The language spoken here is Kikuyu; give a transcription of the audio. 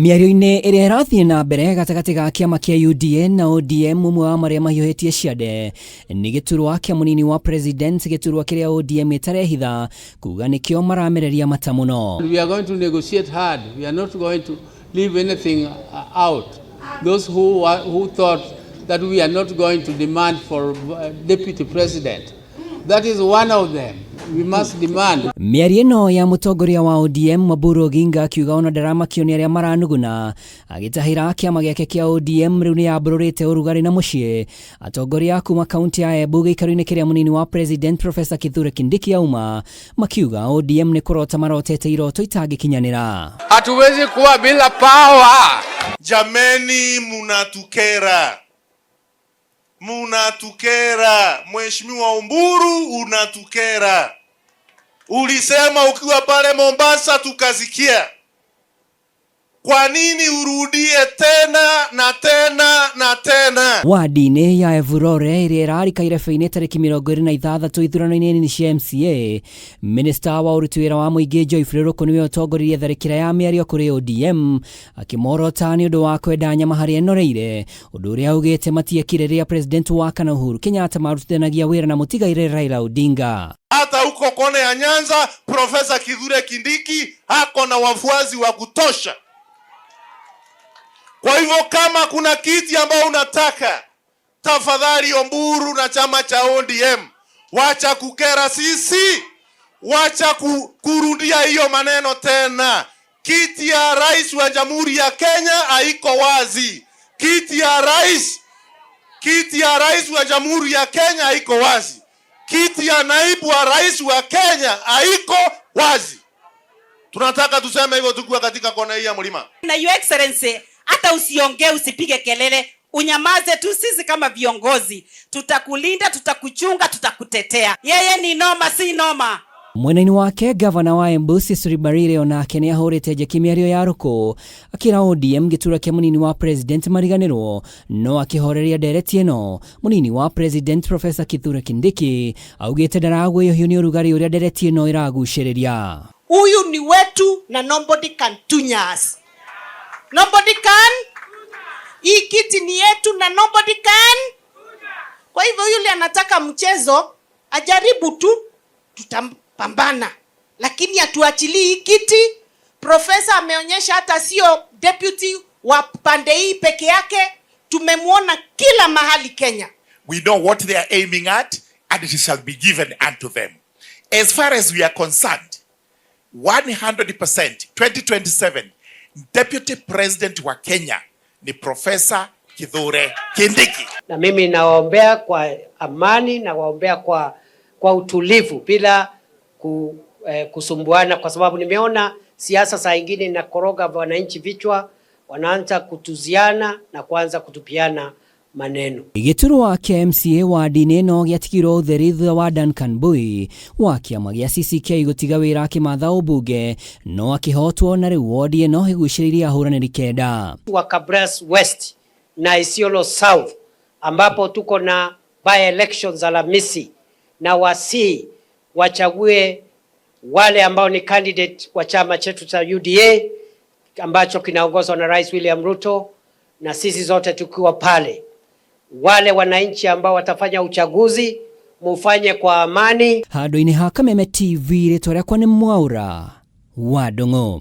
Mĩario-inĩ ĩrĩa ĩrathiĩ na mbere gatagatĩ ga kĩama kĩa UDA na ODM, ũmwe wa marĩa mahiũhĩtie ciande nĩ gĩturwa kĩa mũnini wa president, gĩturwa kĩrĩa ODM ĩtarehitha kuga nĩkĩo maramereria mata mũno. We are going to negotiate hard. We are not going to leave anything out. Those who thought that we are not going to demand for deputy president, that is one of them. We must demand. Mĩario ĩno ya mũtongoria wa ODM Oburu Oginga akiuga ona ndaramakio nĩ arĩa maranuguna, agĩtahĩra kĩama gĩake kĩa ODM rĩu nĩ yambũrũrĩte ũrugarĩ na mũciĩ. Atongoria kuma kaunti ya Embu gĩikaro-inĩ kĩrĩa mũnini wa president Professor Kithure Kindiki auma makiuga ODM nĩ kũrota marotete iroto itangĩkinyanĩra. Hatuwezi kuwa bila power. Jameni, munatukera, munatukera. Mheshimiwa Oburu, unatukera. Ulisema ukiwa pale Mombasa tukasikia. Kwa nini urudie tena na tena na tena? Wadi-inĩ ya Evurore ĩrĩa ĩrarika irebe-inĩ tarĩki 26 ithurano-inĩ nini cia MCA, Minista wa ũruti wĩra wa mũingĩ Geoffrey Ruku nĩwe ũtongoririe tharĩkĩra ya mĩario kũrĩ ODM, akĩmorota nĩ ũndũ wa kwenda nyama harĩa ĩnoreire, ũndũ ũrĩa augĩte matiekire rĩrĩa president wa kana Uhuru Kenyatta marutithanagia wĩra na mũtigaire Raila Odinga. Hata huko kona ya Nyanza, Profesa Kithure Kindiki ako na wafuasi wa kutosha. Kwa hivyo kama kuna kiti ambao unataka, tafadhali Oburu na chama cha ODM, wacha kukera sisi, wacha kurudia hiyo maneno tena. Kiti ya rais wa Jamhuri ya Kenya haiko wazi. Kiti ya rais wa Jamhuri ya Kenya haiko wazi. Kiti ya naibu wa rais wa Kenya haiko wazi. Tunataka tuseme hivyo tukiwa katika kona hii ya mlima. Na Your Excellency, hata usiongee, usipige kelele, unyamaze tu. Sisi kama viongozi tutakulinda, tutakuchunga, tutakutetea. Yeye ni noma, si noma. Mwena-inĩ wake, gavana wa Embu Cecily Mbarire onake nĩ ahũrĩte njeki mĩario ya Ruku, akĩra ODM gĩturwa kĩa mũnini wa president mariganĩrwo, no akĩhoreria ndereti ĩno. Mũnini wa president Professor Kithure Kindiki augĩte ndaragwĩyũhio nĩ ũrugarĩ ũrĩa ndereti ĩno ĩragucĩrĩria. Huyu ni wetu na nobody can tunya us. Nobody can. Hii kiti ni yetu na nobody can. Kwa hivyo yule anataka mchezo ajaribu tu, tutapambana, lakini hatuachilii hii kiti. Profesa ameonyesha hata sio deputy wa pande hii peke yake, tumemwona kila mahali Kenya. We know what they are aiming at, and it shall be given unto them. As far as we are concerned, 100% 2027 Deputy President wa Kenya ni Professor Kithure Kindiki. Na mimi nawaombea kwa amani, nawaombea kwa utulivu bila kusumbuana, kwa sababu nimeona siasa saa ingine inakoroga wananchi vichwa, wanaanza kutuziana na kuanza kutupiana maneno. Gĩturwa kĩa MCA wadi-inĩ ĩno gĩatigirwo ũtheri thutha wa Duncan Mbui wa kĩama gĩa CCK gũtiga wĩra akĩmatha ũmbunge, no akĩhotwo, na rĩu wodi ĩno ĩgucĩrĩirie ahũranĩri kenda. Wa Kabras West na Isiolo South ambapo tuko na by elections Alhamisi, na wasi wachague wale ambao ni candidate wa chama chetu cha UDA ambacho kinaongozwa na Rais William Ruto, na sisi zote tukiwa pale. Wale wananchi ambao watafanya uchaguzi mufanye kwa amani. Handũ-inĩ ha Kameme TV, rĩtwa rĩakwa nĩ Mwaura wa Ndung'u.